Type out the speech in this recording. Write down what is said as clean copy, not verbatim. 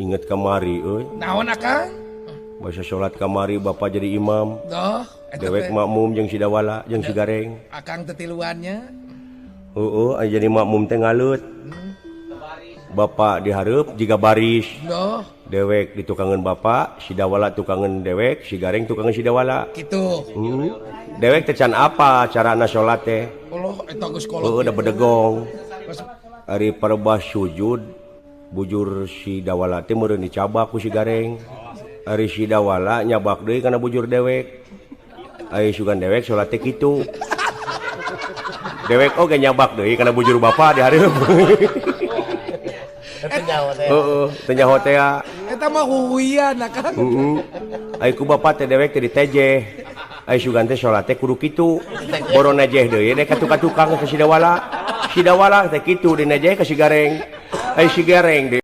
Inget kamari euy. Naon akang? Basa salat kamari bapak jadi imam. Doh, eta Dewek teh. Makmum jeung si Dawala jeung si Gareng. Akang teh tiluannya. Heeh, aya jadi makmum teh ngalut. Bapak dihareup jiga baris. Doh, Dewek ditukangeun bapak, si Dawala tukangeun dewek, si Gareng tukangeun si Dawala. Kitu. Dewek teh can apa carana salat teh? Allah, eta geus kolot. Heeh, da bedegong. Ari parebah sujud bujur si Dawala teh meureun dicabak ku si Gareng. Ari si Dawala nyabak deui kana bujur dewek. Ari sugan dewek salat teh kitu. Dewek oge nyabak deui kana bujur bapa di hareup. Heeh, teu nyaho teh. Eta mah huhuian akang. Heeh. Ari ku bapa teh dewek teh ditejeh. Ari sugan teh salat teh kudu kitu. Boro nejeh deui dek ka tukang ka si Dawala. Si Dawala teh kitu dinejeh ka si Gareng. Ari si Gareng deui